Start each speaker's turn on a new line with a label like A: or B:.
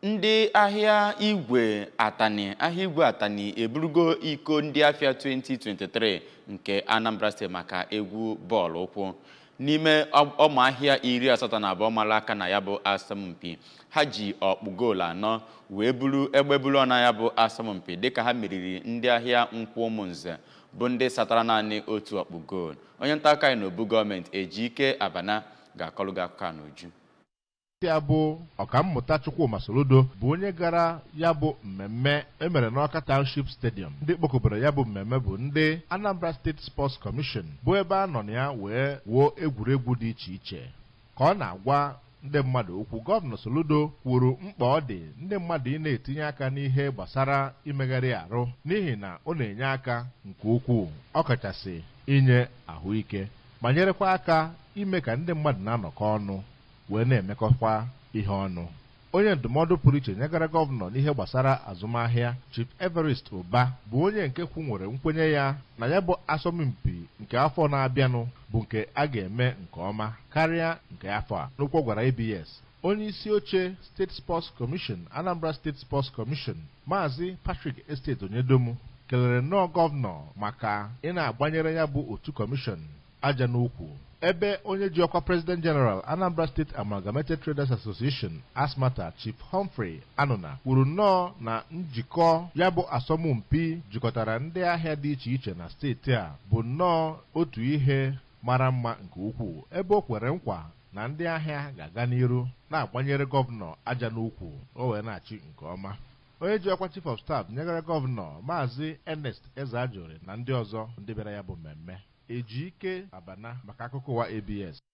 A: Ndị ahịa Igwe Atani, ahịa Igwe Atani eburugo iko ndị afịa 2023 nke Anambra Steeti maka egwu bọọlụ ụkwụ. N'ime ọma ahịa 82 mara aka na ya bụ asọmpi, ha ji ọkpụ goolu 4 wee buru egbe buru ọna ya bụ asọmpi, dịka ha meriri ndị ahịa Nkwụ Ụmụnze, bụ ndị satara naanị otu ọkpụ goolu. Onye nta akụkọ anyị n'obu gọọmenti, Ejike Abana, ga-akọrọ gị akụkọ a n'uju.
B: Ya bụ Ọkammụta Chukwuma Soludo bụ onye gara ya bụ mmemme emere n'Ọka Township Stadium. Ndị kpokọbara ya bụ mmemme bụ ndị Anambra State Sports Commission, bụ ebe a nọ na ya wee wuo egwuregwu dị iche iche. Ka ọ na-agwa ndị mmadụ okwu, Gọvanọ Soludo kwuru mkpa ọ dị ndị mmadụ ị na-etinye aka n'ihe gbasara imegharị arụ, n'ihi na ọ na-enye aka nke ukwuu, ọkachasị inye ahụike, ma nyerekwa aka ime ka ndị mmadụ na-anọkọ ọnụ wee na-emekọkwa ihe ọnụ. Onye ndụmọdụ pụrụ iche nyegara gọvanọ n'ihe gbasara azụmahịa, Chief Everest Ụba, bụ onye nke kwunwere nkwenye ya na ya bụ asọmpi nke afọ na-abịanụ bụ nke a ga-eme nke ọma karịa nke afọ a. N'okwu ọ gwara ABS, onye isi oche State Sports Commission, Anambra State Sports Commission, Maazị Patrick Estate Onyedomu, kelere nnọọ gọvanọ maka ị na-agbanyere ya bụ otu kọmishọn aja n'ukwu, ebe onye ji ọkwa President General, Anambra State Amalgamated Traders Association, ASMATA, Chief Humphrey Anụna, kwuru nnọọ na njikọ ya bụ asọmpi jikọtara ndị ahịa dị iche iche na steeti a bụ nnọọ otu ihe mara mma nke ukwuu, ebe o kwere nkwa na ndị ahịa ga-aga n'iru na-agbanyere gọvanọ aja n'ukwu o wee na-achị nke ọma. Onye ji ọkwa Chief of Staff nyegara gọvanọ, Maazị Ernest Ezeajuri, na ndị ọzọ ndị bịara ya bụ mmemme. Ejike Abana maka akụkọ ụwa ABS.